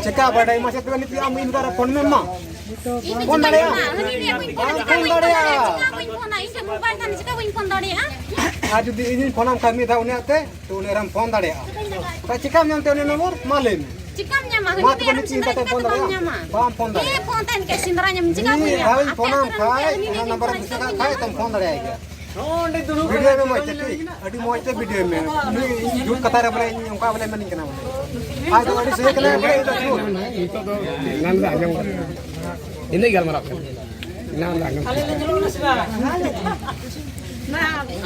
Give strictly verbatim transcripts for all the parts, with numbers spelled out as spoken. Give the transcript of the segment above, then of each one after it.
ᱪᱮᱠᱟ ᱵᱟᱰᱟᱭ ᱢᱟᱥᱮ ᱛᱚᱵᱮ ᱱᱤᱛ ᱟᱢ ᱤᱧ ᱫᱟᱨᱟ ᱯᱷᱳᱱ ᱢᱮ ᱢᱟ᱾ ᱯᱷᱳᱱ ᱫᱟᱲᱮᱭᱟᱜᱼᱟ᱾ ᱦᱟᱹᱱᱤ ᱱᱤᱭᱟᱹ ᱵᱟᱹᱧ ᱯᱷᱳᱱᱟ, ᱵᱟᱢ ᱪᱮᱠᱟ ᱯᱷᱳᱱ ᱵᱟᱹᱧ ᱯᱷᱳᱱᱟ, ᱫᱟᱲᱮᱭᱟᱜᱼᱟ᱾ ᱪᱮᱠᱟ ᱵᱟᱹᱧ ᱯᱷᱳᱱᱟ, ᱤᱧ ᱴᱷᱮᱱ ᱢᱳᱵᱟᱭᱤᱞ ᱛᱟᱦᱮᱱ ᱪᱮᱠᱟ ᱵᱟᱹᱧ ᱯᱷᱳᱱ ᱫᱟᱲᱮᱭᱟᱜᱼᱟ? ᱟᱨ ᱡᱩᱫᱤ ᱤᱧᱤᱧ ᱯᱷᱳᱱᱟᱢ ᱠᱷᱟᱱ ᱢᱤᱫ ᱫᱷᱟᱣ ᱩᱱᱤᱭᱟᱜ ᱛᱮ, ᱛᱚ ᱩᱱᱤ ᱨᱮᱢ ᱯᱷᱳᱱ ᱫᱟᱲᱮᱭᱟᱜᱼᱟ᱾ ᱛᱚ ᱪᱮᱠᱟᱢ ᱧᱟᱢ ᱛᱮ ᱩᱱᱤ ᱱᱚᱢᱵᱚᱨ? ᱢᱟ ᱞᱟᱹᱭ ᱢᱮ᱾ ᱪᱮᱠᱟᱢ ᱧᱟᱢᱟ? ᱢᱟ ᱦᱟᱹᱱᱤ ᱛᱚᱵᱮ ᱱᱤᱭᱟᱹ ᱱᱤᱛ ᱤᱧ ᱪᱤᱠᱟᱹᱛᱮᱢ ᱯᱷᱳᱱ ᱪᱤᱠᱟᱹᱛᱮᱢ ᱫᱟᱲᱮᱭᱟᱜᱼᱟ? ᱧᱟᱢᱟ? ᱵᱟᱢ ᱯᱷᱳᱱ ᱦᱮᱸ, ᱫᱟᱲᱮᱭᱟᱜᱼᱟ᱾ ᱯᱷᱳᱱ ᱛᱟᱦᱮᱱ ᱠᱷᱟᱡ ᱥᱮᱸᱫᱽᱨᱟ ᱧᱟᱢ ᱪᱮᱠᱟ ᱵᱟᱹᱧ ᱢᱤᱫ ᱧᱟᱢᱟ? ᱫᱷᱟᱣ ᱤᱧ ᱟᱯᱮ ᱯᱷᱳᱱᱟᱢ ᱟᱹᱛᱩ ᱨᱮᱱ ᱠᱷᱟᱡ, ᱦᱟᱹᱱᱤ ᱚᱱᱟ ᱱᱤᱭᱟᱹ ᱱᱚᱢᱵᱚᱨ ᱮᱢ ᱵᱟᱹᱧ ᱠᱩᱥᱤ ᱠᱟᱜ ᱧᱟᱢᱟ? ᱠᱷᱟᱡ, ᱛᱚᱢ ᱯᱷᱳᱱ ᱫᱟᱲᱮᱭᱟᱭ ᱜᱮᱭᱟ᱾ ᱵᱷᱤᱰᱤᱭᱳ ᱢᱮ ᱢᱚᱡᱽ ᱛᱮ, ᱴᱷᱤᱠ? ᱟᱹᱰᱤ ᱢᱚᱡᱽ ᱛᱮ ᱵᱷᱤᱰᱤᱭᱳ ᱢᱮ᱾ ᱩᱱᱤ ᱤᱧ ᱡᱷᱩᱴ ᱠᱟᱛᱷᱟ ᱨᱮ ᱵᱚᱞᱮ ᱤᱧ ᱚᱱᱠᱟ ᱵᱚᱞᱮ ᱢᱮᱱᱤᱧ ᱠᱟᱱᱟ ᱵᱚᱞᱮ᱾ ᱟᱡ ᱫᱚ ᱟᱹᱰᱤ ᱥᱟᱹᱦᱤ ᱠᱟᱱᱟᱭ ᱵᱚᱞᱮ, ᱤᱧ ᱫᱚ ᱡᱷᱩᱴ᱾ ᱱᱤᱛᱚᱜ ᱫᱚ ᱮᱱᱟᱱ ᱫᱚ ᱟᱸᱡᱚᱢ ᱠᱟᱱᱟ᱾ ᱤᱧ ᱫᱚᱧ ᱜᱟᱞᱢᱟᱨᱟᱣ ᱠᱟᱱᱟ᱾ ᱮᱱᱟᱱ ᱫᱚ ᱟᱸᱡᱚᱢ ᱠᱟᱱᱟ᱾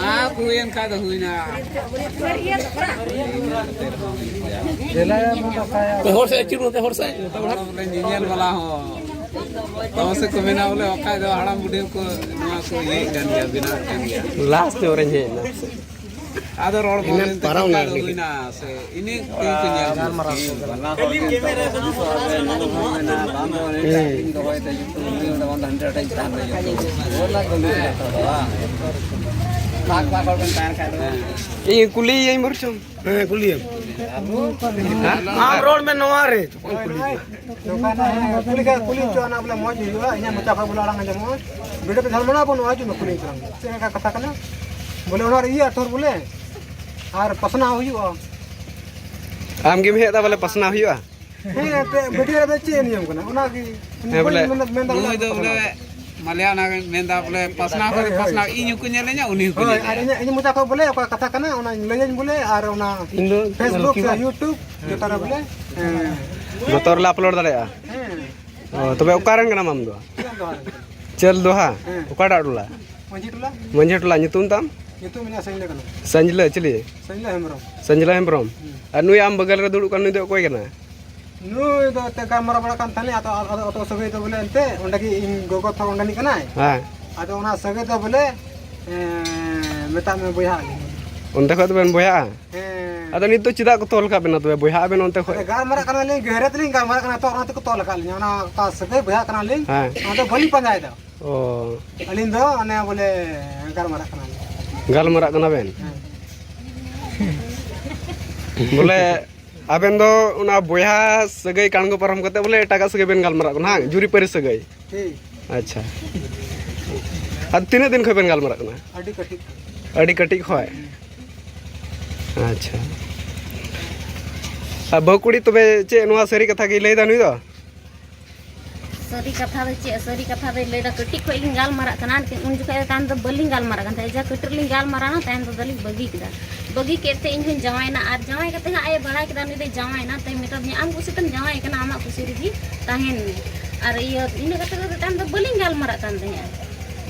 ᱟᱨ ᱦᱩᱭᱮᱱ ᱠᱷᱟᱡ ᱫᱚ ᱦᱩᱭᱱᱟ᱾ ᱦᱚᱲ ᱥᱮᱫ ᱟᱹᱪᱩᱨ ᱱᱚᱛᱮ ᱦᱚᱲ ᱥᱮᱫ᱾ ᱵᱚᱞᱮ ᱧᱮᱧᱮᱞ ᱵᱟᱞᱟ ᱦᱚᱸ᱾ ᱛᱚᱵᱮ ᱥᱮ ᱠᱚ ᱢᱮᱱᱟ ᱵᱚᱞᱮ ᱵᱟᱠᱷᱟᱡ ᱫᱚ ᱦᱟᱲᱟᱢ ᱵᱩᱰᱷᱤ ᱠᱚ ᱱᱚᱣᱟ ᱠᱚ ᱤᱭᱟᱹᱭᱮᱫ ᱠᱟᱱ ᱜᱮᱭᱟ, ᱵᱮᱱᱟᱣᱮᱫ ᱠᱟᱱ ᱜᱮᱭᱟ᱾ ᱞᱟᱥᱴ ᱨᱮᱧ ᱦᱮᱡ ᱮᱱᱟ᱾ ᱟᱫᱚ ᱨᱚᱲ ᱵᱚᱞᱮ ᱯᱟᱨᱚᱢ ᱱᱟ᱾ ᱦᱩᱭᱱᱟ ᱥᱮ ᱤᱱᱟᱹ ᱛᱮᱜᱮ ᱠᱚ ᱧᱮᱞ ᱠᱚᱣᱟ᱾ ᱦᱩᱸ᱾ ᱤᱧ ᱠᱩᱞᱤᱭᱟᱹᱧ ᱵᱚᱨᱪᱚᱝ᱾ ᱦᱮᱸ, ᱠᱩᱞᱤᱭᱮᱢ᱾ ᱟᱢ ᱨᱚᱲ ᱢᱮ ᱱᱚᱣᱟ ᱨᱮ᱾ ᱱᱚᱝᱠᱟ ᱱᱟᱜ ᱠᱩᱞᱤ ᱠᱷᱟᱡ ᱠᱩᱞᱤ ᱦᱚᱪᱚ ᱟᱱᱟ ᱵᱚᱞᱮ ᱢᱚᱡᱽ ᱦᱩᱭᱩᱜᱼᱟ, ᱤᱧᱟᱹᱜ ᱢᱚᱪᱟ ᱠᱷᱚᱡ ᱵᱚᱞᱮ ᱟᱲᱟᱝ ᱟᱸᱡᱚᱢᱚᱜᱼᱟ᱾ ᱵᱷᱤᱰᱤᱭᱳ ᱯᱮ ᱡᱷᱟᱞ ᱢᱟᱱᱟ ᱵᱚᱱ ᱦᱤᱡᱩᱜ ᱢᱮ, ᱠᱩᱞᱤ ᱦᱚᱪᱚ ᱟᱢ᱾ ᱪᱮᱫ ᱞᱮᱠᱟ ᱠᱟᱛᱷᱟ ᱠᱟᱱᱟ? ᱵᱚᱞᱮ ᱚᱱᱟ ᱨᱮ ᱤᱭᱟᱹ ᱟᱛᱷᱚᱨ ᱵᱚᱞᱮ ᱟᱨ ᱯᱟᱥᱱᱟᱣ ᱦᱩᱭᱩᱜᱼᱟ᱾ ᱟᱢ ᱜᱮᱢ ᱦᱮᱡ ᱮᱫᱟ ᱵᱚᱞᱮ ᱯᱟᱥᱱᱟᱣ ᱦᱩᱭᱩᱜᱼᱟ? ᱦᱮᱸ, ᱮᱱᱛᱮᱫ ᱵᱷᱤᱰᱤᱭᱳ ᱨᱮ ᱪᱮᱫ ᱱᱤᱭᱚᱢ ᱠᱟᱱᱟ? ᱚᱱᱟ ᱜᱮ ᱦᱮᱸ, ᱵᱚᱞᱮ ᱢᱮᱱᱫᱟ, ᱢᱮᱱᱫᱟ ᱱᱩᱭ ᱫᱚ ᱵᱚᱞᱮ ᱢᱟᱞᱮ ᱚᱱᱟ ᱜᱮ ᱢᱮᱱᱫᱟ ᱵᱚᱞᱮ ᱯᱟᱥᱱᱟᱣ ᱠᱷᱟᱡ ᱦᱳᱭ, ᱫᱚ ᱦᱳᱭ᱾ ᱯᱟᱥᱱᱟᱣ, ᱤᱧ ᱦᱚᱸᱠᱚ ᱧᱮᱞᱮᱧᱟ, ᱩᱱᱤ ᱦᱚᱸᱠᱚ ᱦᱳᱭ, ᱧᱮᱞᱮᱧᱟ᱾ ᱟᱨ ᱤᱧᱟᱹᱜ, ᱤᱧᱟᱹᱜ ᱢᱚᱪᱟ ᱠᱷᱚᱡ ᱵᱚᱞᱮ ᱚᱠᱟ ᱠᱟᱛᱷᱟ ᱠᱟᱱᱟ, ᱚᱱᱟᱧ ᱞᱟᱹᱭᱟᱹᱧ ᱵᱚᱞᱮ, ᱟᱨ ᱚᱱᱟ ᱤᱧ ᱫᱚ Facebook ᱥᱮ ᱞᱚᱠᱠᱷᱤ ᱵᱟ- YouTube ᱡᱚᱛᱚ ᱨᱮ ᱵᱚᱞᱮ, ᱦᱮᱸ᱾ ᱡᱚᱛᱚ ᱨᱮᱞᱮ ᱟᱯᱞᱳᱰ ᱫᱟᱲᱮᱭᱟᱜᱼᱟ᱾ ᱦᱮᱸ᱾ ᱚ, ᱛᱚᱵᱮ ᱚᱠᱟ ᱨᱮᱱ ᱠᱟᱱᱟᱢ ᱟᱢ ᱫᱚ? ᱪᱟᱹᱞ ᱫᱚᱦᱟ ᱨᱮᱱ ᱠᱟᱱᱟ᱾ ᱪᱟᱹᱞ ᱫᱚᱦᱟ? ᱦᱮᱸ᱾ ᱚᱠᱟᱴᱟᱜ ᱴᱚᱞᱟ? ᱢᱟᱹᱡᱷᱤ ᱴᱚᱞᱟ᱾ ᱢᱟᱹᱡᱷᱤ ᱴᱚᱞᱟ, ᱧᱩᱛᱩᱢ ᱛᱟᱢ? ᱧᱩᱛᱩᱢ ᱤᱧᱟᱹᱜ ᱥᱟᱹᱧᱞᱟᱹ ᱠᱟᱱᱟ᱾ ᱥᱟᱹᱧᱞᱟᱹ ᱪᱤᱞᱤ? ᱥᱟᱹᱧᱞᱟᱹ ᱦᱮᱢᱵᱨᱚᱢ᱾ ᱥᱟᱹᱧᱞᱟᱹ ᱦᱮᱢᱵᱨᱚᱢ᱾ ᱦᱩᱸ᱾ ᱟᱨ ᱱᱩᱭ ᱟᱢ ᱵᱟᱜᱟᱞ ᱨᱮ ᱫᱩᱲᱩᱵ ᱠᱟᱱ ᱱᱩᱭ ᱫᱚ ᱚᱠᱚᱭ ᱠᱟᱱᱟ? ᱱᱩᱭ ᱫᱚ ᱮᱱᱛᱮ ᱜᱟᱞᱢᱟᱨᱟᱣ ᱵᱟᱲᱟ ᱠᱟᱱ ᱛᱟᱦᱮᱱᱟ, ᱟᱫᱚ, ᱟᱫᱚ, ᱟᱫᱚ ᱥᱟᱹᱜᱟᱹᱭ ᱫᱚ ᱵᱚᱞᱮ ᱮᱱᱛᱮ ᱚᱸᱰᱮ ᱜᱮ ᱤᱧ ᱜᱚᱜᱚ ᱛᱷᱚᱲ ᱚᱸᱰᱮᱱᱤᱡ ᱠᱟᱱᱟᱭ᱾ ᱦᱮᱸ᱾ ᱟᱫᱚ ᱚᱱᱟ ᱥᱟᱹᱜᱟᱹᱭ ᱫᱚ ᱵᱚᱞᱮ, ᱮᱸ, ᱢᱮᱛᱟᱜ ᱢᱮ ᱵᱚᱭᱦᱟ ᱟᱹᱞᱤᱧ᱾ ᱚᱱᱛᱮ ᱠᱷᱚᱡ ᱫᱚᱵᱮᱱ ᱵᱚᱭᱦᱟᱜᱼᱟ? ᱦᱮᱸ᱾ ᱟᱫᱚ ᱱᱤᱛ ᱫᱚ ᱪᱮᱫᱟᱜ ᱠᱚ ᱛᱚᱞ ᱟᱠᱟᱫ ᱵᱮᱱᱟ ᱛᱚᱵᱮ? ᱵᱚᱭᱦᱟᱜ ᱟᱵᱮᱱ ᱚᱱᱛᱮ ᱠᱷᱚᱡ᱾ ᱟᱫᱚ ᱜᱟᱞᱢᱟᱨᱟᱜ ᱠᱟᱱᱟᱞᱤᱧ, ᱜᱟᱹᱦᱨᱟᱹ ᱛᱮᱞᱤᱧ ᱜᱟᱞᱢᱟᱨᱟᱜ ᱠᱟᱱᱟ, ᱛᱚ ᱚᱱᱟ ᱛᱮᱠᱚ ᱛᱚᱞ ᱟᱠᱟᱫ ᱞᱤᱧᱟ, ᱚᱱᱟ ᱚᱠᱟ ᱥᱟᱹᱜᱟᱹᱭ ᱵᱚᱭᱦᱟ ᱠᱟᱱᱟᱞᱤᱧ, ᱦᱮᱸ᱾ ᱚᱱᱟ ᱫᱚ ᱵᱟᱹᱞᱤᱧ ᱯᱟᱸᱡᱟᱭᱮᱫᱟ᱾ ᱚ᱾ ᱟᱹᱞᱤᱧ ᱫᱚ ᱚᱱᱮ ᱵᱚᱞᱮ ᱜᱟᱞᱢᱟᱨᱟᱜ ᱠᱟᱱᱟᱞᱤᱧ᱾ ᱜᱟᱞᱢᱟᱨᱟᱜ ᱠᱟᱱᱟ ᱵᱮᱱ? ᱦᱮᱸ᱾ ᱵᱚᱞᱮ ᱟᱵᱮᱱ ᱫᱚ ᱚᱱᱟ ᱵᱚᱭᱦᱟ ᱥᱟᱹᱜᱟᱹᱭ ᱠᱟᱬᱜᱚ ᱯᱟᱨᱚᱢ ᱠᱟᱛᱮ ᱵᱚᱞᱮ ᱮᱴᱟᱜᱟᱜ ᱥᱟᱹᱜᱟᱹᱭ ᱵᱮᱱ ᱜᱟᱞᱢᱟᱨᱟᱜ ᱠᱟᱱᱟ, ᱦᱟᱝ? ᱡᱩᱨᱤᱯᱟᱹᱨᱤ ᱥᱟᱹᱜᱟᱹᱭ᱾ ᱦᱮᱸ᱾ ᱟᱪᱪᱷᱟ᱾ ᱟᱨ ᱛᱤᱱᱟᱹᱜ ᱫᱤᱱ ᱠᱷᱚᱱ ᱵᱮᱱ ᱜᱟᱞᱢᱟᱨᱟᱜ ᱠᱟᱱᱟ? ᱟᱹᱰᱤ ᱠᱟᱹᱴᱤᱡ ᱠᱷᱚᱱ᱾ ᱟᱹᱰᱤ ᱠᱟᱹᱴᱤᱡ ᱠᱷᱚᱱ? ᱟᱪᱪᱷᱟ᱾ ᱟᱨ ᱵᱟᱹᱦᱩ ᱠᱩᱲᱤ ᱛᱚᱵᱮ ᱪᱮᱫ ᱱᱚᱣᱟ ᱥᱟᱹᱨᱤ ᱠᱟᱛᱷᱟ ᱜᱮᱭ ᱞᱟᱹᱭᱫᱟ ᱱᱩᱭ ᱫᱚ? ᱥᱟᱹᱨᱤ ᱠᱟᱛᱷᱟ ᱫᱚ ᱪᱮᱫ? ᱥᱟᱹᱨᱤ ᱠᱟᱛᱷᱟ ᱫᱚᱭ ᱞᱟᱹᱭᱫᱟ, ᱠᱟᱹᱴᱤᱡ ᱠᱷᱚᱱ ᱜᱤᱧ ᱜᱟᱞᱢᱟᱨᱟᱜ ᱠᱟᱱᱟ, ᱞᱮᱠᱤᱱ ᱩᱱ ᱡᱚᱠᱷᱚᱱ ᱫᱚ ᱛᱟᱭᱚᱢ ᱫᱚ ᱵᱟᱹᱞᱤᱧ ᱜᱟᱞᱢᱟᱨᱟᱜ ᱠᱟᱱ ᱛᱟᱦᱮᱸᱫ᱾ ᱡᱟ ᱠᱟᱹᱴᱤᱡ ᱨᱮᱞᱤᱧ ᱜᱟᱞᱢᱟᱨᱟᱣᱱᱟ, ᱛᱟᱭᱚᱢ ᱛᱮᱫᱚ ᱞᱤᱧ ᱵᱟᱹᱜᱤ ᱠᱮᱫᱟ᱾ ᱵᱟᱹᱜᱤ ᱠᱮᱫ ᱛᱮ ᱤᱧ ᱦᱚᱸᱧ ᱡᱟᱶᱟᱭᱮᱱᱟ, ᱟᱨ ᱡᱟᱶᱟᱭ ᱠᱟᱛᱮ ᱦᱟᱸᱜ ᱟᱡ ᱮ ᱵᱟᱲᱟᱭ ᱠᱮᱫᱟ, ᱩᱱᱤ ᱫᱚᱭ ᱡᱟᱶᱟᱭᱮᱱᱟ, ᱛᱮ ᱢᱮᱛᱟᱫᱤᱧᱟ, "ᱟᱢ ᱠᱩᱥᱤ ᱛᱮᱢ ᱡᱟᱶᱟᱭ ᱠᱟᱱᱟ, ᱟᱢᱟᱜ ᱠᱩᱥᱤ ᱨᱮᱜᱮ ᱛᱟᱦᱮᱱ ᱢᱮ᱾" ᱟᱨ ᱤᱭᱟᱹ, ᱤᱱᱟᱹ ᱠᱟᱛᱮ ᱫᱚ ᱛᱟᱭᱚᱢ ᱫᱚ ᱵᱟᱹᱞᱤᱧ ᱜᱟᱞᱢᱟᱨᱟᱜ ᱠᱟᱱ ᱛᱟᱦᱮᱸᱫᱼᱟ,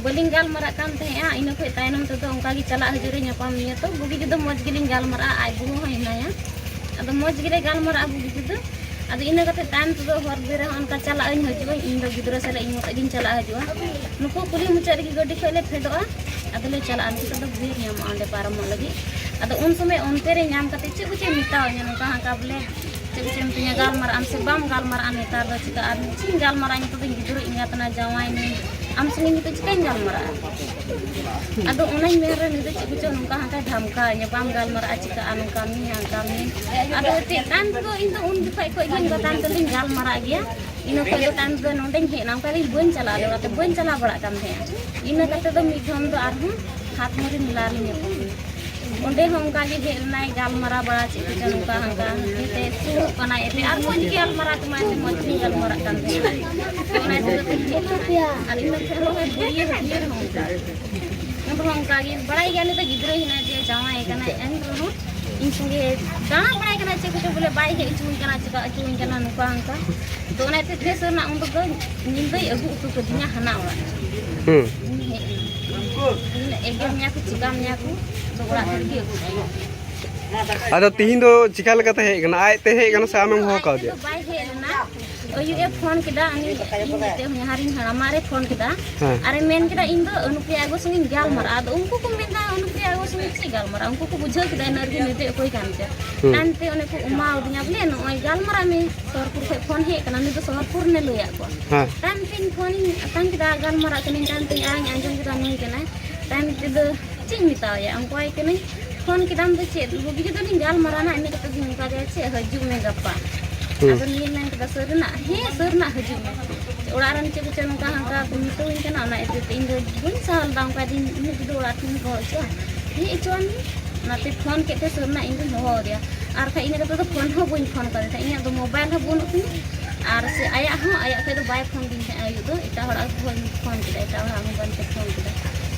ᱵᱟᱹᱞᱤᱧ ᱜᱟᱞᱢᱟᱨᱟᱜ ᱠᱟᱱ ᱛᱟᱦᱮᱸᱫᱼᱟ᱾ ᱤᱱᱟᱹ ᱠᱷᱚᱱ ᱛᱟᱭᱱᱚᱢ ᱛᱮᱫᱚ ᱚᱱᱠᱟ ᱜᱮ ᱪᱟᱞᱟᱜ ᱦᱤᱡᱩᱜ ᱨᱮ ᱧᱟᱯᱟᱢ ᱤᱭᱟᱹ ᱛᱚ, ᱵᱩᱜᱤ ᱡᱩᱫᱟᱹ ᱢᱚᱡᱽ ᱜᱮᱞᱤᱧ ᱜᱟᱞᱢᱟᱨᱟᱜᱼᱟ, ᱟᱡ ᱵᱟᱹᱦᱩ ᱦᱚᱸ ᱦᱮᱱᱟᱭᱟ, ᱟᱫᱚ ᱢᱚᱡᱽ ᱜᱮᱞᱮ ᱜᱟᱞᱢᱟᱨᱟᱜᱼᱟ ᱵᱩᱜᱤ ᱡᱩᱫᱟᱹ᱾ ᱟᱫᱚ ᱤᱱᱟᱹ ᱠᱟᱛᱮ ᱛᱟᱭᱚᱢ ᱛᱮᱫᱚ ᱦᱚᱨ ᱵᱤᱨ ᱨᱮᱦᱚᱸ ᱚᱱᱠᱟ ᱪᱟᱞᱟᱜ ᱟᱹᱧ ᱦᱤᱡᱩᱜ ᱟᱹᱧ, ᱤᱧ ᱫᱚ ᱜᱤᱫᱽᱨᱟᱹ ᱥᱟᱞᱟᱜ ᱤᱧ ᱢᱚᱛᱚ ᱜᱤᱧ ᱪᱟᱞᱟᱜ ᱦᱤᱡᱩᱜᱼᱟ᱾ ᱱᱩᱠᱩ ᱠᱩᱞᱦᱤ ᱢᱩᱪᱟᱹᱫ ᱨᱮᱜᱮ ᱜᱟᱹᱰᱤ ᱠᱷᱚᱱ ᱞᱮ ᱯᱷᱮᱰᱚᱜᱼᱟ, ᱟᱫᱚ ᱞᱮ ᱪᱟᱞᱟᱜᱼᱟ᱾ ᱱᱤᱛᱚᱜ ᱫᱚ ᱵᱤᱨ ᱧᱟᱢᱚᱜᱼᱟ ᱚᱸᱰᱮ ᱯᱟᱨᱚᱢᱚᱜ ᱞᱟᱹᱜᱤᱫ᱾ ᱟᱫᱚ ᱩᱱ ᱥᱚᱢᱚᱭ ᱚᱱᱛᱮ ᱨᱮ ᱧᱟᱢ ᱠᱟᱛᱮ ᱪᱮᱫ ᱠᱚᱪᱚᱭ ᱢᱮᱛᱟᱣᱟᱹᱧᱟ, ᱱᱚᱝᱠᱟ ᱦᱟᱱᱠᱟ ᱵᱚᱞᱮ ᱪᱮᱫ ᱠᱚᱪᱚᱭ ᱢᱤᱛᱟᱹᱧᱟ, "ᱜᱟᱞᱢᱟᱨᱟᱜ ᱟᱢ ᱥᱮ ᱵᱟᱢ ᱜᱟᱞᱢᱟᱨᱟᱜᱼᱟ ᱱᱮᱛᱟᱨ ᱫᱚ, ᱪᱮᱫᱟᱜ ᱟᱨ ᱪᱮᱫ ᱤᱧ ᱜᱟᱞᱢᱟᱨᱟᱜᱼᱟ, ᱱᱤᱛᱚᱜ ᱫᱚᱧ ᱜᱤᱫᱽᱨᱟᱹ ᱮᱸᱜᱟᱛ ᱮᱱᱟ, ᱡᱟᱶᱟᱭ ᱱᱟᱹᱧ, ᱟᱢ ᱥᱚᱸᱜᱮ ᱱᱤᱛᱚᱜ ᱪᱤᱠᱟᱹᱧ ᱜᱟᱞᱢᱟᱨᱟᱜᱼᱟ?" ᱟᱫᱚ ᱚᱱᱟᱧ ᱢᱮᱱ ᱨᱮ ᱱᱩᱭ ᱫᱚ ᱪᱮᱫ ᱠᱚᱪᱚ ᱱᱚᱝᱠᱟ ᱦᱟᱱᱠᱟᱭ ᱫᱷᱟᱢᱠᱟᱣ ᱤᱧᱟ, "ᱵᱟᱢ ᱜᱟᱞᱢᱟᱨᱟᱜᱼᱟ, ᱪᱤᱠᱟᱹᱜᱼᱟ, ᱱᱚᱝᱠᱟ ᱢᱮᱭᱟ, ᱦᱟᱱᱠᱟ ᱢᱮᱭᱟ᱾" ᱟᱫᱚ ᱮᱱᱛᱮᱫ ᱛᱟᱭᱚᱢ ᱛᱮᱫᱚ ᱤᱧ ᱫᱚ ᱩᱱ ᱡᱚᱠᱷᱚᱡ ᱠᱷᱚᱡ ᱜᱮ ᱚᱱᱠᱟ ᱛᱟᱭᱚᱢ ᱛᱮᱫᱚᱧ ᱜᱟᱞᱢᱟᱨᱟᱜ ᱜᱮᱭᱟ᱾ ᱤᱱᱟᱹ ᱠᱷᱚᱡ ᱫᱚ ᱛᱟᱭᱚᱢ ᱛᱮᱫᱚ ᱱᱚᱸᱰᱮᱧ ᱦᱮᱡ ᱮᱱᱟ, ᱚᱱᱠᱟ ᱜᱮ ᱵᱟᱹᱧ ᱪᱟᱞᱟᱜᱼᱟ, ᱚᱲᱟᱜ ᱛᱮ ᱵᱟᱹᱧ ᱪᱟᱞᱟᱣ ᱵᱟᱲᱟᱜ ᱠᱟᱱ ᱛᱟᱦᱮᱸᱜᱼᱟ᱾ ᱤᱱᱟᱹ ᱠᱟᱛᱮ ᱫᱚ ᱢᱤᱫ ᱫᱷᱚᱢ ᱫᱚ ᱟᱨᱦᱚᱸ ᱦᱟᱛᱢᱩᱨᱤ ᱢᱮᱞᱟ ᱨᱮ ᱧᱟᱯᱟᱢ ᱮᱱᱟ᱾ ᱚᱸᱰᱮ ᱦᱚᱸ ᱚᱱᱠᱟ ᱜᱮ ᱦᱮᱡ ᱞᱮᱱᱟᱭ, ᱜᱟᱞᱢᱟᱨᱟᱣ ᱵᱟᱲᱟ ᱪᱮᱫ ᱠᱚᱪᱚ ᱱᱚᱝᱠᱟ ᱦᱟᱱᱠᱟ, ᱮᱱᱛᱮ ᱥᱩᱨᱩᱜ ᱠᱟᱱᱟᱭ, ᱮᱱᱛᱮ ᱟᱨ ᱢᱚᱡᱽ ᱜᱮ ᱜᱟᱞᱢᱟᱨᱟᱣ ᱠᱮᱢᱟᱭ, ᱮᱱᱛᱮ ᱢᱚᱡᱽ ᱜᱮᱧ ᱜᱟᱞᱢᱟᱨᱟᱜ ᱠᱟᱱ ᱛᱟᱦᱮᱸᱜᱼᱟ᱾ ᱛᱚ ᱚᱱᱟ ᱤᱫᱤ ᱠᱟᱛᱮ ᱦᱮᱡ ᱞᱮᱱᱟᱭ᱾ ᱟᱨ ᱤᱱᱟᱹ ᱠᱷᱚᱱ ᱦᱚᱸ ᱵᱩᱲᱤᱭᱟᱹ ᱦᱟᱹᱴᱭᱟᱹ ᱨᱮᱦᱚᱸ ᱚᱱᱠᱟ᱾ ᱩᱱ ᱨᱮᱦᱚᱸ ᱚᱱᱠᱟ ᱜᱮ ᱵᱟᱲᱟᱭ ᱜᱮᱭᱟ, ᱩᱱᱤ ᱫᱚ ᱜᱤᱫᱽᱨᱟᱹ ᱦᱮᱱᱟᱭ ᱛᱟᱭᱟ, ᱡᱟᱶᱟᱭ ᱠᱟᱱᱟᱭ, ᱮᱱ ᱨᱮᱦᱚᱸ ᱤᱧ ᱥᱚᱸᱜᱮ ᱫᱟᱬᱟ ᱵᱟᱲᱟᱭ ᱠᱟᱱᱟ, ᱪᱮᱫ ᱠᱚᱪᱚ ᱵᱚᱞᱮ ᱵᱟᱭ ᱦᱮᱡ ᱦᱚᱪᱚᱣᱟᱹᱧ ᱠᱟᱱᱟ, ᱪᱮᱠᱟ ᱦᱚᱪᱚᱣᱟᱹᱧ ᱠᱟᱱᱟ, ᱱᱚᱝᱠᱟ ᱦᱟᱱᱠᱟ᱾ ᱛᱚ ᱚᱱᱟ ᱤᱭᱟᱹᱛᱮ ᱵᱮᱥ ᱨᱮᱱᱟᱜ ᱩᱱ ᱫᱚ ᱧᱤᱫᱟᱹᱭ ᱟᱹᱜᱩ ᱦᱚᱴᱚ ᱠᱟᱹᱫᱤᱧᱟ ᱦᱟᱱᱟ ᱚᱲᱟᱜ᱾ ᱦᱩᱸ᱾ ᱤᱧ ᱦᱮᱡ ᱮᱱᱟ᱾ ᱤᱧ ᱮᱜᱮᱨ ᱢᱮᱭᱟ ᱠᱚ, ᱪᱮᱠᱟ ᱢᱮᱭᱟ ᱠᱚ, ᱟᱫᱚ ᱚᱲᱟᱜ ᱠᱷᱚᱱ ᱜᱮ ᱟᱹᱜᱩ ᱠᱮᱫᱤᱧᱟ᱾ ᱟᱫᱚ ᱛᱤᱦᱤᱧ ᱫᱚ ᱪᱤᱠᱟ ᱞᱮᱠᱟᱛᱮ ᱦᱮᱡ ᱠᱟᱱᱟ? ᱟᱡ ᱛᱮ ᱦᱮᱡ ᱠᱟᱱᱟ ᱥᱮ ᱟᱢᱮᱢ ᱦᱚᱦᱚ ᱟᱡ ᱠᱟᱣᱫᱮᱭᱟ? ᱛᱮᱫᱚ ᱵᱟᱭ ᱦᱮᱡ ᱞᱮᱱᱟ᱾ ᱟᱹᱭᱩᱵ ᱮ ᱯᱷᱳᱱ ᱠᱮᱫᱟ, ᱩᱱᱤ ᱤᱧ ᱢᱤᱫᱴᱮᱱ ᱦᱚᱧᱦᱟᱨᱤᱧ ᱦᱟᱲᱟᱢ ᱢᱟᱨᱮ ᱯᱷᱳᱱ ᱠᱮᱫᱟ᱾ ᱦᱮᱸ᱾ ᱟᱨᱮ ᱢᱮᱱ ᱠᱮᱫᱟ, "ᱤᱧ ᱫᱚ ᱟᱹᱱᱩᱯᱨᱤᱭᱟ ᱟᱜᱩ ᱥᱚᱸᱜᱮᱧ ᱜᱟᱞᱢᱟᱨᱟᱜᱼᱟ᱾" ᱟᱫᱚ ᱩᱱᱠᱩ ᱠᱚ ᱢᱮᱱᱫᱟ, "ᱟᱹᱱᱩᱯᱨᱤᱭᱟ ᱟᱜᱩ ᱥᱚᱸᱜᱮ ᱪᱮᱫ ᱜᱟᱞᱢᱟᱨᱟᱜ?" ᱩᱱᱠᱩ ᱠᱚ ᱵᱩᱡᱷᱟᱹᱣ ᱠᱮᱫᱟ ᱤᱱᱟᱹ ᱨᱮᱜᱮ ᱱᱩᱭ ᱫᱚ ᱚᱠᱚᱭ ᱠᱟᱱ ᱪᱚ᱾ ᱦᱩᱸ᱾ ᱛᱟᱭᱚᱢ ᱛᱮ ᱚᱱᱮ ᱠᱚ ᱮᱢᱟᱣᱟᱫᱤᱧᱟ, ᱵᱚᱞᱮ, "ᱱᱚᱜᱼᱚᱭ ᱜᱟᱞᱢᱟᱨᱟᱜ ᱢᱮ, ᱥᱚᱦᱚᱨᱯᱩᱨ ᱠᱷᱚᱱ ᱯᱷᱳᱱ ᱦᱮᱡ ᱠᱟᱱᱟ, ᱱᱩᱭ ᱫᱚ ᱥᱚᱦᱚᱨᱯᱩᱨ ᱨᱮᱱᱮ ᱞᱟᱹᱭᱟᱫ ᱠᱚᱣᱟ᱾" ᱦᱮᱸ᱾ ᱛᱟᱭᱚᱢ ᱛᱮᱧ ᱯᱷᱳᱱᱤᱧ ᱟᱛᱟᱝ ᱠᱮᱫᱟ, ᱜᱟᱞᱢᱟᱨᱟᱜ ᱠᱟᱹᱱᱟᱹᱧ, ᱛᱟᱭᱚᱢ ᱛᱮᱧ ᱟᱧ ᱟᱸᱡᱚᱢ ᱠᱮᱫᱟ ᱱᱩᱭ ᱠᱟᱱᱟᱭ᱾ ᱛᱟᱭᱚᱢ ᱛᱮᱫᱚ ᱪᱮᱫ ᱤᱧ ᱢᱮᱛᱟᱣᱟᱭᱟ, ᱚᱱᱠᱟᱣᱟᱭ ᱠᱟᱹᱱᱟᱹᱧ᱾ ᱯᱷᱳᱱ ᱠᱮᱫᱟᱢ ᱫᱚ ᱪᱮᱫ? ᱵᱩᱜᱤ ᱡᱩᱫᱟᱹ ᱞᱤᱧ ᱜᱟᱞᱢᱟᱨᱟᱣ ᱱᱟ, ᱤᱱᱟᱹ ᱠᱟᱛᱮ ᱜᱤᱧ ᱢᱮᱛᱟ ᱫᱮᱭᱟ, "ᱪᱮᱫ, ᱦᱤᱡᱩᱜ ᱢᱮ ᱜᱟᱯᱟ?" ᱦᱩᱸ᱾ ᱟᱫᱚ ᱱᱤᱭᱟᱹ ᱢᱮᱱ ᱠᱮᱫᱟ, "ᱥᱟᱹᱨᱤᱱᱟᱜ?" "ᱦᱮᱸ, ᱥᱟᱹᱨᱤᱱᱟᱜ ᱦᱤᱡᱩᱜ ᱢᱮ᱾ ᱚᱲᱟᱜ ᱨᱮᱱ ᱪᱮᱫ ᱠᱚᱪᱚ ᱱᱚᱝᱠᱟ ᱦᱟᱱᱠᱟ ᱠᱚ ᱢᱮᱛᱟᱹᱧ ᱠᱟᱱᱟ, ᱚᱱᱟ ᱤᱫᱤ ᱛᱮ ᱤᱧ ᱫᱚ ᱵᱟᱹᱧ ᱥᱟᱦᱟᱣ ᱞᱮᱫᱟ ᱚᱱᱠᱟ ᱫᱤᱱ, ᱩᱱᱟᱹᱜ ᱡᱩᱫᱟᱹ ᱚᱲᱟᱜ ᱴᱷᱮᱱ ᱠᱚ ᱦᱚᱪᱚᱜᱼᱟ, ᱦᱮᱡ ᱦᱚᱪᱚᱣᱟᱱ ᱢᱮ᱾ ᱚᱱᱟᱛᱮ ᱯᱷᱳᱱ ᱠᱮᱫ ᱛᱮ ᱥᱟᱹᱨᱤᱱᱟᱜ ᱤᱧ ᱫᱚᱧ ᱦᱚᱦᱚ ᱟᱫᱮᱭᱟ᱾ ᱟᱨ ᱠᱷᱟᱡ ᱤᱱᱟᱹ ᱠᱟᱛᱮ ᱫᱚ ᱯᱷᱳᱱ ᱦᱚᱸ ᱵᱟᱹᱧ ᱯᱷᱳᱱ ᱠᱟᱫᱮ ᱛᱟᱦᱮᱸᱫ, ᱤᱧᱟᱹᱜ ᱫᱚ ᱢᱳᱵᱟᱭᱤᱞ ᱦᱚᱸ ᱵᱟᱹᱱᱩᱜ ᱛᱤᱧᱟᱹ᱾ ᱟᱨ ᱥᱮ ᱟᱭᱟᱜ ᱦᱚᱸ, ᱟᱭᱟᱜ ᱴᱷᱮᱡ ᱫᱚ ᱵᱟᱭ ᱯᱷᱳᱱ ᱫᱤᱧ ᱛᱟᱦᱮᱸᱫ ᱟᱹᱭᱩᱵ ᱫᱚ, ᱮᱴᱟᱜ ᱦᱚᱲᱟᱜ ᱯᱷᱳᱱ, ᱯᱷᱳᱱ ᱠᱮᱫᱟ, ᱮᱴᱟᱜ ᱦᱚᱲᱟᱜ ᱢᱳᱵᱟᱭᱤᱞ ᱛᱮ ᱯᱷᱳᱱ ᱠᱮᱫᱟ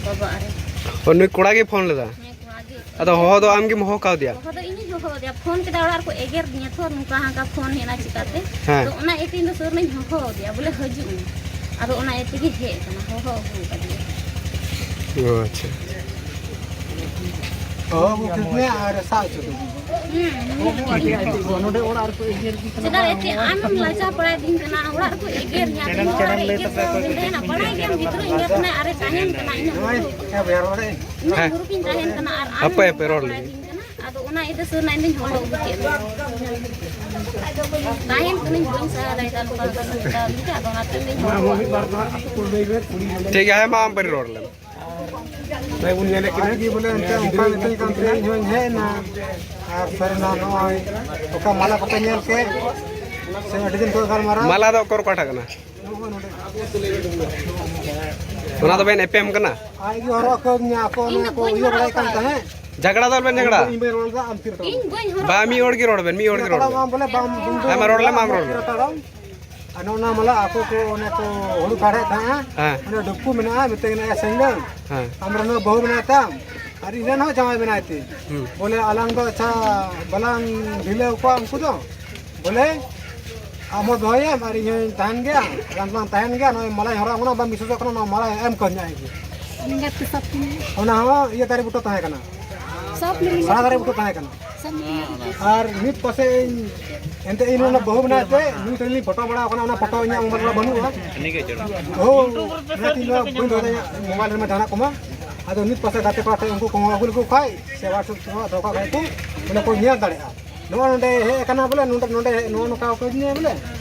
ᱵᱟᱵᱟ ᱟᱨᱮ᱾ ᱚ, ᱱᱩᱭ ᱠᱚᱲᱟ ᱜᱮ ᱯᱷᱳᱱ ᱞᱮᱫᱟ? ᱦᱮᱸ, ᱠᱚᱲᱟ ᱜᱮ᱾ ᱟᱫᱚ ᱦᱚᱦᱚ ᱫᱚ ᱟᱢ ᱜᱮᱢ ᱦᱚᱦᱚ ᱠᱟᱣᱫᱮᱭᱟ? ᱦᱚᱦᱚ ᱫᱚ ᱤᱧᱤᱧ ᱦᱚᱦᱚ ᱟᱫᱮᱭᱟ, ᱯᱷᱳᱱ ᱠᱮᱫᱟ, ᱚᱲᱟᱜ ᱨᱮᱠᱚ ᱮᱜᱮᱨ ᱫᱤᱧᱟ ᱛᱚ, ᱱᱚᱝᱠᱟ ᱦᱟᱱᱠᱟ ᱯᱷᱳᱱ ᱦᱮᱡ ᱮᱱᱟ ᱪᱤᱠᱟᱛᱮ᱾ ᱦᱮᱸ᱾ ᱛᱚ ᱚᱱᱟ ᱤᱭᱟᱹᱛᱮ ᱤᱧ ᱫᱚ ᱥᱩᱨ ᱨᱮᱧ ᱦᱚᱦᱚ ᱟᱫᱮᱭᱟ, ᱵᱚᱞᱮ ᱦᱤᱡᱩᱜ ᱢᱮ᱾ ᱟᱫᱚ ᱚᱱᱟ ᱤᱭᱟᱹ ᱛᱮᱜᱮ ᱦᱮᱡ ᱟᱠᱟᱱᱟ, ᱦᱚᱦᱚ ᱟᱹᱜᱩ ᱟᱠᱟᱫᱮᱭᱟ᱾ ᱚ, ᱟᱪᱪᱷᱟ᱾ ᱦᱚᱦᱚ ᱟᱹᱜᱩ ᱠᱮᱫᱮᱭᱟ ᱟᱨ ᱥᱟᱵ ᱦᱚᱪᱚ ᱠᱮᱫᱮᱭᱟ᱾ ᱦᱩᱸ, ᱱᱚᱰᱮ ᱚᱲᱟᱜ ᱨᱮᱠᱚ ᱮᱜᱮᱨ ᱜᱮ ᱠᱟᱱᱟ᱾ ᱪᱮᱫᱟᱜ ᱮᱱᱛᱮ ᱟᱢᱮᱢ ᱞᱟᱡᱟ ᱯᱟᱲᱟᱭᱮᱫᱤᱧ ᱠᱟᱱᱟ? ᱚᱲᱟᱜ ᱨᱮᱠᱚ ᱮᱜᱮᱨ ᱧᱟ, ᱤᱧ ᱚᱲᱟᱜ ᱨᱮ ᱮᱜᱮᱨ ᱥᱟᱶ ᱢᱮᱱᱟᱭᱟ, ᱵᱟᱲᱟᱭ ᱜᱮᱭᱟᱢ ᱜᱤᱫᱽᱨᱟᱹ ᱤᱧ ᱜᱮ ᱠᱟᱱᱟᱭ, ᱟᱨᱮ ᱛᱟᱦᱮᱱ ᱠᱟᱱᱟ, ᱤᱧᱟᱹᱜ ᱦᱮᱸ᱾ ᱵᱩᱨᱩ ᱨᱮ᱾ ᱤᱧ ᱦᱮᱸ᱾ ᱵᱩᱨᱩ ᱨᱮᱧ ᱛᱟᱦᱮᱱ ᱠᱟᱱᱟ, ᱟᱨ ᱟᱢ ᱦᱟᱯᱮ, ᱦᱟᱯᱮ, ᱨᱚᱲ ᱞᱮᱜᱮ᱾ ᱟᱫᱚ ᱚᱱᱟ ᱤᱭᱟᱹᱛᱮ ᱥᱟᱹᱨᱤᱱᱟᱜ ᱤᱧ ᱫᱚᱧ ᱦᱚᱦᱚ ᱟᱹᱜᱩ ᱠᱮᱫ ᱢᱮᱭᱟ᱾ ᱛᱟᱦᱮᱱ ᱠᱟᱹᱱᱟᱹᱧ, ᱵᱟᱹᱧ ᱥᱟᱦᱟ ᱫᱟᱲᱮᱭᱟᱫᱟ ᱱᱚᱝᱠᱟ ᱦᱟᱱᱠᱟ ᱥᱟᱹᱨᱤᱱᱟᱜ ᱟᱫᱚ ᱚᱱᱟᱛᱮ ᱤᱧ ᱫᱚᱧ ᱦᱚᱦᱚ ᱟᱹᱜᱩ ᱠᱮᱫ ᱢᱮᱭᱟ᱾ ᱴᱷᱤᱠ ᱜᱮᱭᱟ, ᱦᱮᱸ ᱢᱟ, ᱟᱢ ᱯᱟᱹᱨᱤ ᱨᱚᱲ ᱞᱮᱢ᱾ ᱵᱟᱭ ᱵᱚᱱ ᱧᱮᱞᱮᱫ ᱠᱤᱱᱟ᱾ ᱟᱡ ᱜᱮ ᱵᱚᱞᱮ ᱚᱱᱠᱟ ᱢᱤᱛᱟᱹᱧ ᱠᱟᱱ ᱛᱮ ᱤᱧ ᱦᱚᱸᱧ ᱦᱮᱡ ᱮᱱᱟ᱾ ᱟᱨ ᱥᱟᱹᱨᱤᱱᱟᱜ ᱱᱚᱜᱼᱚᱭ ᱚᱠᱟ ᱢᱟᱞᱟ ᱠᱚᱯᱮ ᱧᱮᱞ ᱠᱮᱫ, ᱥᱮ ᱟᱹᱰᱤ ᱫᱤᱱ ᱠᱷᱚᱱ ᱜᱟᱞᱢᱟᱨᱟᱣ? ᱢᱟᱞᱟ ᱫᱚ ᱚᱠᱚᱨ ᱚᱠᱟᱴᱟᱜ ᱠᱟᱱᱟ? ᱱᱚᱜᱼᱚᱭ ᱱᱚᱰᱮ᱾ ᱚᱱᱟ ᱫᱚᱵᱮᱱ ᱮᱯᱮᱢ ᱠᱟᱱᱟ? ᱟᱡ ᱜᱮ ᱦᱚᱨᱚᱜ ᱟᱠᱟᱣᱫᱤᱧᱟ, ᱟᱠᱚ ᱚᱱᱮ ᱠᱚ ᱤᱭᱟᱹ ᱵᱟᱲᱟᱭ ᱠᱟᱱ ᱛᱟᱦᱮᱸᱫ᱾ ᱡᱷᱟᱜᱽᱲᱟ ᱫᱚ ᱟᱞᱚᱵᱮᱱ ᱡᱷᱟᱜᱽᱲᱟ᱾ ᱤᱧ ᱵᱟᱹᱧ ᱨᱚᱲ ᱞᱮᱫᱟ, ᱟᱢ ᱛᱤᱨᱮ ᱨᱚᱲ? ᱤᱧ ᱵᱟᱹᱧ ᱦᱚᱨᱚᱜ ᱵᱟ, ᱢᱤᱫ ᱦᱚᱲ ᱜᱮ ᱨᱚᱲ ᱵᱮᱱ, ᱢᱤᱫ ᱦᱚᱲ ᱜᱮ ᱨᱚᱲ ᱵᱮᱱ᱾ ᱵᱚᱞᱮ ᱵᱟᱢ ᱦᱮᱸ, ᱢᱟ ᱨᱚᱲ ᱞᱮᱢ, ᱟᱢ ᱨᱚᱲ ᱞᱮᱢ᱾ ᱟᱨ ᱱᱚᱜᱼᱚ ᱱᱟ ᱢᱟᱞᱟ ᱟᱠᱚ ᱠᱚ ᱚᱱᱮ ᱠᱚ ᱦᱩᱲᱩ ᱠᱚ ᱦᱮᱲᱦᱮᱫ ᱛᱟᱦᱮᱸᱜᱼᱟ, ᱦᱮᱸ᱾ ᱚᱸᱰᱮ ᱰᱩᱵᱠᱩ ᱢᱮᱱᱟᱜᱼᱟ, ᱢᱤᱛᱟᱹᱧ ᱠᱟᱱᱟ, "ᱮ ᱥᱮᱸᱜᱮᱞ, ᱦᱮᱸ᱾ ᱟᱢ ᱨᱮᱱ ᱦᱚᱸ ᱵᱟᱹᱦᱩ ᱢᱮᱱᱟᱭ ᱛᱟᱢ, ᱟᱨ ᱤᱧ ᱨᱮᱱ ᱦᱚᱸ ᱡᱟᱶᱟᱭ ᱢᱮᱱᱟᱭ ᱛᱤᱧ᱾ ᱦᱩᱸ᱾ ᱵᱚᱞᱮ ᱟᱞᱟᱝ ᱫᱚ ᱟᱪᱪᱷᱟ ᱵᱟᱞᱟᱝ ᱰᱷᱤᱞᱟᱹᱣ ᱠᱚᱣᱟ ᱩᱱᱠᱩ ᱫᱚ, ᱵᱚᱞᱮ ᱟᱢ ᱦᱚᱸ ᱫᱚᱦᱚᱭᱮᱢ ᱟᱨ ᱤᱧ ᱦᱚᱸᱧ ᱛᱟᱦᱮᱱ ᱜᱮᱭᱟ, ᱟᱞᱟᱝ ᱫᱚᱞᱟᱝ ᱛᱟᱦᱮᱱ ᱜᱮᱭᱟ, ᱱᱚᱜᱼᱚᱭ ᱢᱟᱞᱟᱧ ᱦᱚᱨᱚᱜ ᱟᱢ ᱠᱟᱱᱟ, ᱵᱟᱢ ᱵᱤᱥᱣᱟᱥᱚᱜ ᱠᱟᱱᱟ, ᱱᱚᱣᱟ ᱢᱟᱞᱟᱭ ᱮᱢ ᱠᱟᱹᱣᱫᱤᱧᱟ ᱟᱡ ᱜᱮ᱾" ᱚᱱᱟ ᱦᱚᱸ ᱤᱭᱟᱹ ᱫᱟᱨᱮ ᱵᱩᱴᱟᱹ ᱛᱟᱦᱮᱸ ᱠᱟᱱᱟ, ᱥᱟᱲᱟ ᱫᱟᱨᱮ ᱵᱩᱴᱟᱹ ᱛᱟᱦᱮᱸ ᱠᱟᱱᱟ᱾ ᱟᱨ ᱢᱤᱫ ᱯᱟᱥᱮ ᱤᱧ, ᱮᱱᱛᱮ ᱤᱧ ᱚᱱᱟ ᱵᱟᱹᱦᱩ ᱢᱮᱱᱟᱭ ᱛᱮ ᱱᱩᱭ ᱴᱷᱮᱱ ᱞᱤᱧ ᱯᱷᱳᱴᱳ ᱵᱟᱲᱟ ᱟᱠᱟᱱᱟ, ᱚᱱᱟ ᱯᱷᱳᱴᱳ ᱤᱧᱟᱹᱜ ᱢᱳᱵᱟᱭᱤᱞ ᱨᱮ ᱵᱟᱹᱱᱩᱜᱼᱟ᱾ ᱵᱟᱹᱦᱩ ᱢᱮᱱᱟᱭ ᱛᱤᱧ ᱫᱚ ᱵᱟᱹᱧ ᱫᱚᱦᱚ ᱫᱟᱲᱮᱭᱟᱜᱼᱟ ᱢᱳᱵᱟᱭᱤᱞ ᱨᱮᱢᱟ ᱡᱟᱦᱟᱱᱟᱜ ᱠᱚᱢᱟ᱾ ᱟᱫᱚ ᱢᱤᱫ ᱯᱟᱥᱮ ᱜᱟᱛᱮ ᱠᱚᱲᱟ ᱴᱷᱮᱱ ᱩᱱᱠᱩ ᱠᱚ ᱟᱹᱜᱩ ᱞᱮᱠᱚ ᱠᱷᱟᱡ ᱥᱮ WhatsApp ᱛᱮ ᱫᱚᱦᱚ ᱠᱟᱜ ᱠᱷᱟᱡ ᱠᱚ, ᱵᱚᱞᱮ ᱠᱚ ᱧᱮᱞ ᱫᱟᱲᱮᱭᱟᱜᱼᱟ᱾ ᱱᱚᱜᱼᱚ ᱱᱚᱰᱮ ᱦᱮᱡ ᱟᱠᱟᱱᱟ ᱵᱚᱞᱮ, ᱱᱚᱰᱮ, ᱱᱚᱰᱮ ᱦᱮᱡ, ᱱᱚᱜᱼᱚ ᱱᱚᱝᱠᱟ ᱠᱚ ᱤᱫᱤᱧᱟ ᱵᱚᱞᱮ,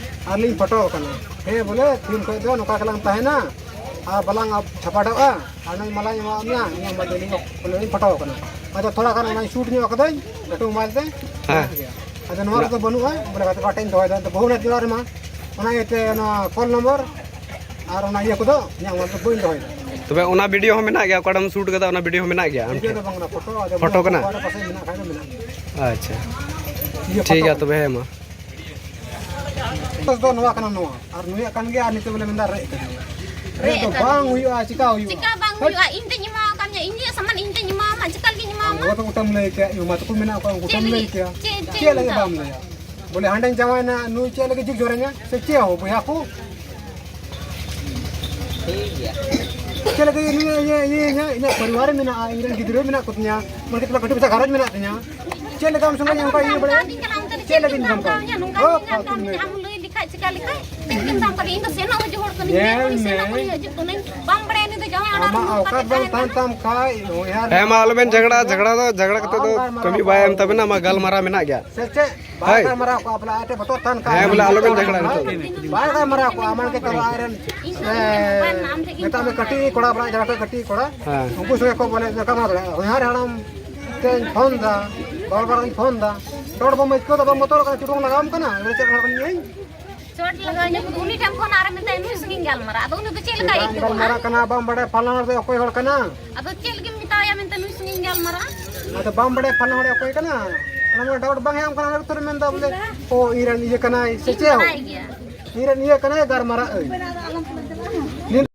ᱟᱨ ᱞᱤᱧ ᱯᱷᱳᱴᱳ ᱟᱠᱟᱱᱟ᱾ ᱦᱮᱸ ᱵᱚᱞᱮ, ᱛᱤᱦᱤᱧ ᱠᱷᱚᱡ ᱫᱚ ᱱᱚᱝᱠᱟ ᱜᱮᱞᱟᱝ ᱛᱟᱦᱮᱱᱟ, ᱟᱨ ᱵᱟᱞᱟᱝ ᱪᱷᱟᱯᱟᱰᱚᱜᱼᱟ, ᱟᱨ ᱱᱩᱭ ᱢᱟᱞᱟᱧ ᱮᱢᱟᱣᱟᱫ ᱢᱮᱭᱟ, ᱤᱧᱟᱹᱜ ᱢᱟ ᱫᱮᱞᱤᱧ ᱵᱚᱞᱮ ᱞᱤᱧ ᱯᱷᱳᱴᱳ ᱟᱠᱟᱱᱟ᱾ ᱟᱫᱚ ᱛᱷᱚᱲᱟ ᱜᱟᱱ ᱚᱱᱟᱧ ᱥᱩᱴ ᱧᱚᱜ ᱠᱟᱫᱟᱹᱧ ᱞᱟᱹᱴᱩ ᱢᱳᱵᱟᱭᱤᱞ ᱛᱮ᱾ ᱦᱮᱸ᱾ ᱟᱫᱚ ᱱᱚᱣᱟ ᱨᱮᱫᱚ ᱵᱟᱹᱱᱩᱜᱼᱟ, ᱵᱚᱞᱮ ᱜᱟᱛᱮ ᱠᱚᱲᱟ ᱴᱷᱮᱱ ᱤᱧ ᱫᱚᱦᱚᱭᱮᱫᱟ, ᱟᱫᱚ ᱵᱟᱹᱦᱩ ᱱᱟᱛᱮ ᱚᱲᱟᱜ ᱨᱮᱢᱟ, ᱚᱱᱟ ᱤᱭᱟᱹᱛᱮ ᱚᱱᱟ ᱠᱚᱞ ᱱᱚᱢᱵᱚᱨ ᱟᱨ ᱚᱱᱟ ᱤᱭᱟᱹ ᱠᱚᱫᱚ ᱤᱧᱟᱹᱜ ᱢᱳᱵᱟᱭᱤᱞ ᱫᱚ ᱵᱟᱹᱧ ᱫᱚᱦᱚᱭᱮᱫᱟ᱾ ᱛᱚᱵᱮ ᱚᱱᱟ ᱵᱷᱤᱰᱤᱭᱳ ᱦᱚᱸ ᱢᱮᱱᱟᱜ ᱜᱮᱭᱟ, ᱚᱠᱟᱴᱟᱜ ᱮᱢ ᱥᱩᱴ ᱠᱟᱫᱟ, ᱚᱱᱟ ᱵᱷᱤᱰᱤᱭᱳ ᱦᱚᱸ ᱢᱮᱱᱟᱜ ᱜᱮᱭᱟ ᱟᱢ ᱵᱷᱤᱰᱤᱭᱳ ᱴᱷᱮᱱ? ᱫᱚ ᱵᱟᱝ ᱠᱟᱱᱟ, ᱯᱷᱳᱴᱳ, ᱟᱫᱚ ᱯᱷᱳᱴᱳ ᱵᱟᱹᱦᱩ ᱠᱟᱱᱟ? ᱚᱠᱟ ᱨᱮ ᱯᱟᱥᱮᱡ ᱢᱮᱱᱟᱜ ᱠᱷᱟᱡ ᱫᱚ ᱢᱮᱱᱟᱜ ᱜᱮᱭᱟ᱾ ᱟᱪᱪᱷᱟ, ᱤᱭᱟᱹ ᱴᱷᱤᱠ ᱯᱷᱳᱴᱳ ᱜᱮᱭᱟ ᱠᱚ᱾ ᱛᱚᱵᱮ, ᱦᱮᱸ ᱢᱟ᱾ ᱵᱮᱥ ᱫᱚ ᱱᱚᱣᱟ ᱠᱟᱱᱟ, ᱱᱚᱣᱟ᱾ ᱟᱨ ᱱᱩᱭᱟᱜ ᱠᱟᱱ ᱜᱮᱭᱟ, ᱟᱨ ᱱᱤᱛᱚᱜ ᱵᱚᱞᱮ ᱢᱮᱱᱫᱟ ᱨᱮᱡ ᱠᱟᱱᱟ᱾ ᱨᱮᱡ ᱨᱮᱡ ᱫᱚ ᱟᱠᱟᱱ ᱵᱟᱝ ᱜᱮᱭᱟ᱾ ᱦᱩᱭᱩᱜᱼᱟ, ᱪᱤᱠᱟ ᱦᱩᱭᱩᱜᱼᱟ? ᱪᱤᱠᱟ ᱵᱟᱝ ᱦᱟᱹᱴ᱾ ᱦᱩᱭᱩᱜᱼᱟ? ᱤᱧ ᱛᱮᱧ ᱮᱢᱟᱣ ᱟᱠᱟᱫ ᱢᱮᱭᱟ, ᱤᱧᱟᱹᱜ ᱥᱟᱢᱟᱱ ᱤᱧ ᱛᱮᱧ ᱮᱢᱟᱣ ᱟᱢᱟ, ᱪᱤᱠᱟ ᱞᱟᱹᱜᱤᱫ ᱤᱧ ᱮᱢᱟᱣ ᱟᱢᱟ? ᱚᱱᱟ ᱠᱚ ᱜᱚᱴᱟᱢ ᱞᱟᱹᱭ ᱠᱮᱭᱟ, ᱤᱧ ᱢᱟ ᱛᱟᱠᱚ ᱢᱮᱱᱟᱜ ᱠᱚᱣᱟ, ᱩᱱᱠᱩ ᱪᱮᱫ ᱠᱚᱴᱟᱢ ᱞᱟᱹᱭ ᱞᱟᱹᱜᱤᱫ? ᱠᱮᱭᱟ᱾ ᱪᱮᱫ, ᱪᱮᱫ ᱪᱮᱫ ᱤᱧ ᱞᱟᱹᱜᱤᱫ ᱢᱮᱛᱟᱢᱟ? ᱵᱟᱢ ᱞᱟᱹᱭᱟ? ᱵᱚᱞᱮ ᱦᱟᱸᱰᱮᱧ ᱡᱟᱶᱟᱭᱱᱟ, ᱱᱩᱭ ᱪᱮᱫ ᱞᱟᱹᱜᱤᱫ ᱡᱩᱜᱽ ᱡᱚᱲᱟᱧᱟ? ᱥᱮ ᱪᱮᱫ ᱦᱚᱸ ᱵᱚᱭᱦᱟ ᱠᱚ? ᱴᱷᱤᱠ ᱜᱮᱭᱟ᱾ ᱪᱮᱫ ᱞᱟᱹᱜᱤᱫ ᱤᱧ ᱤᱭᱟᱹ, ᱤᱭᱟᱹ, ᱤᱧᱟᱹᱜ, ᱤᱧᱟᱹᱜ ᱯᱚᱨᱤᱵᱟᱨ ᱢᱮᱱᱟᱜᱼᱟ, ᱤᱧ ᱨᱮᱱ ᱜᱤᱫᱽᱨᱟᱹ ᱢᱮᱱᱟᱜ ᱠᱚᱛᱤᱧᱟ, ᱢᱟᱱᱮ ᱪᱮᱫ ᱞᱮᱠᱟ ᱠᱟᱹᱴᱤᱡ ᱢᱟᱪᱷᱟ ᱜᱷᱟᱨᱚᱸᱡᱽ ᱢᱮᱱᱟᱜ ᱛᱤᱧᱟ, ᱪᱮᱫ ᱞᱮᱠᱟ ᱟᱢ ᱥᱚᱸᱜᱮ ᱟᱫᱚ ᱱᱚᱝᱠᱟ ᱤᱭᱟᱹ ᱚᱱᱠᱟ ᱵᱟᱲᱟᱭᱟ? ᱢᱮᱛᱟᱫᱤᱧ ᱠᱟᱱᱟ, ᱚᱱᱛᱮ ᱨᱮ ᱪᱮᱫ ᱪᱮᱫ ᱞᱟᱹᱜᱤᱫ ᱞᱮᱠᱟᱢ ᱱᱚᱝᱠᱟ? ᱠᱟᱹᱢᱤᱭᱟ? ᱱᱚᱝᱠᱟ ᱦᱳ, ᱜᱮᱢ ᱯᱷᱟᱞᱛᱩ ᱠᱟᱹᱢᱤᱭᱟ, ᱢᱮ᱾ ᱟᱢ ᱞᱟᱹᱭ ᱞᱮᱠᱷᱟᱡ ᱪᱤᱠᱟ ᱞᱮᱠᱷᱟᱡ? ᱪᱮᱫ ᱞᱮᱠᱟᱢ ᱠᱟᱹᱢᱤᱭᱟ? ᱤᱧ ᱫᱚ ᱥᱮᱱᱚᱜ ᱦᱤᱡᱩᱜ ᱦᱚᱲ ᱠᱟᱹᱱᱟᱹᱧ, ᱧᱮᱞ ᱩᱱᱤ ᱥᱮᱱᱚᱜ ᱢᱮ᱾ ᱠᱟᱹᱱᱟᱹᱧ, ᱦᱤᱡᱩᱜ ᱠᱟᱹᱱᱟᱹᱧ, ᱵᱟᱝ ᱵᱟᱲᱟᱭᱟ ᱩᱱᱤ ᱫᱚ ᱡᱟᱶᱟᱭ ᱚᱲᱟᱜ ᱨᱮ ᱟᱢᱟᱜ ᱱᱚᱝᱠᱟ ᱚᱣᱠᱟᱛ ᱛᱮ ᱵᱟᱝ ᱛᱟᱦᱮᱱ ᱛᱟᱦᱮᱱ ᱛᱟᱢ᱾ ᱠᱷᱟᱡ, ᱦᱮᱸ, ᱢᱟ ᱟᱞᱚᱵᱮᱱ ᱡᱷᱟᱜᱽᱲᱟ, ᱡᱷᱟᱜᱽᱲᱟ ᱫᱚ, ᱡᱷᱟᱜᱽᱲᱟ ᱠᱟᱛᱮ ᱫᱚ ᱵᱟᱝ ᱠᱟᱹᱢᱤ ᱜᱟᱞᱢᱟᱨᱟᱣ ᱵᱟᱭ ᱮᱢ ᱛᱟᱵᱮᱱᱟ, ᱢᱟ ᱜᱟᱞᱢᱟᱨᱟᱣ ᱢᱮᱱᱟᱜ ᱜᱮᱭᱟ᱾ ᱥᱮ ᱪᱮᱫ? ᱵᱟᱭ ᱦᱳᱭ᱾ ᱜᱟᱞᱢᱟᱨᱟᱣ ᱠᱚᱜᱼᱟ, ᱵᱚᱞᱮ ᱟᱡ ᱴᱷᱮᱱ ᱵᱚᱛᱚᱨ ᱛᱟᱦᱮᱱ ᱠᱷᱟᱡ᱾ ᱦᱮᱸ, ᱵᱚᱞᱮ ᱟᱞᱚᱵᱮᱱ ᱡᱷᱟᱜᱽᱲᱟᱜᱼᱟ ᱱᱤᱛᱚᱜ ᱫᱚ᱾ ᱵᱟᱭ ᱜᱟᱞᱢᱟᱨᱟᱣ ᱠᱚᱜᱼᱟ, ᱢᱟᱱᱮ ᱪᱮᱫ ᱟᱡ ᱨᱮᱱ, ᱤᱧ ᱫᱚ ᱮ, ᱵᱟᱭ ᱱᱟᱢ ᱛᱮᱜᱮ ᱢᱮᱛᱟᱜ ᱢᱮ, ᱠᱟᱹᱴᱤᱡ ᱠᱚᱲᱟ, ᱵᱚᱞᱮ ᱡᱟᱦᱟᱸ ᱠᱚ ᱠᱟᱹᱴᱤᱡ ᱠᱚᱲᱟ, ᱦᱮᱸ᱾ ᱩᱱᱠᱩ ᱥᱚᱸᱜᱮ ᱠᱚ ᱵᱚᱞᱮ ᱫᱮᱠᱷᱟ ᱢᱟ ᱵᱚᱞᱮ, ᱦᱚᱧᱦᱟᱨ ᱦᱟᱲᱟᱢ ᱛᱮᱧ ᱯᱷᱳᱱ ᱫᱟ, ᱵᱟᱨ ᱵᱟᱨ ᱤᱧ ᱯᱷᱳᱱ ᱫᱟ, ᱰᱚᱴ ᱵᱟᱢ ᱟᱹᱭᱠᱟᱹᱣ ᱫᱟ, ᱵᱟᱢ ᱵᱚᱛᱚᱨᱚᱜ ᱠᱟᱱᱟ, ᱪᱩᱰᱩᱝ ᱞᱟᱜᱟᱣᱟᱢ ᱠᱟᱱᱟ, ᱵᱚᱞᱮ ᱪᱮᱫ ᱦᱚᱲ ᱠᱟᱱᱟᱹᱧ ᱤᱧ? ᱪᱚᱴ ᱞᱟᱜᱟᱣ ᱤᱧᱟᱹ, ᱩᱱᱤ ᱴᱷᱮᱱ ᱯᱷᱳᱱ ᱟᱨ ᱢᱮᱛᱟᱭ, ᱱᱩᱭ ᱥᱟᱺᱜᱤᱧ ᱜᱟᱞᱢᱟᱨᱟᱜ, ᱟᱫᱚ ᱩᱱᱤ ᱫᱚ ᱪᱮᱫ ᱞᱮᱠᱟᱭ ᱵᱟᱢ ᱟᱹᱭᱠᱟᱹᱣᱟ? ᱜᱟᱞᱢᱟᱨᱟᱜ ᱠᱟᱱᱟ, ᱵᱟᱢ ᱵᱟᱲᱟᱭᱟ ᱯᱷᱟᱞᱱᱟ ᱦᱚᱲ ᱫᱚ ᱚᱠᱚᱭ ᱦᱚᱲ ᱠᱟᱱᱟ᱾ ᱟᱫᱚ ᱪᱮᱫ ᱞᱟᱹᱜᱤᱫ ᱢᱮᱛᱟᱣᱟᱭᱟ ᱢᱮᱱᱛᱮ ᱱᱩᱭ ᱥᱟᱺᱜᱤᱧ ᱜᱟᱞᱢᱟᱨᱟᱜᱼᱟ? ᱟᱫᱚ ᱵᱟᱢ ᱵᱟᱲᱟᱭᱟ ᱯᱷᱟᱞᱱᱟ ᱦᱚᱲ ᱚᱠᱚᱭ ᱠᱟᱱᱟ? ᱚᱱᱟ ᱢᱟ ᱰᱟᱣᱩᱴ ᱵᱟᱝ ᱦᱮᱡ ᱟᱢ ᱠᱟᱱᱟ, ᱚᱱᱟ ᱠᱷᱟᱹᱛᱤᱨ ᱢᱮᱱᱫᱟ ᱵᱚᱞᱮ, ᱚ, ᱤᱧ ᱨᱮᱱ ᱤᱭᱟᱹ ᱠᱟᱱᱟᱭ ᱥᱮ ᱤᱧ ᱪᱮᱫ? ᱵᱟᱲᱟᱭ ᱜᱮᱭᱟ᱾ ᱤᱧ ᱨᱮᱱ ᱤᱭᱟᱹ ᱠᱟᱱᱟᱭ, ᱜᱟᱞᱢᱟᱨᱟᱜ ᱟᱹᱧ᱾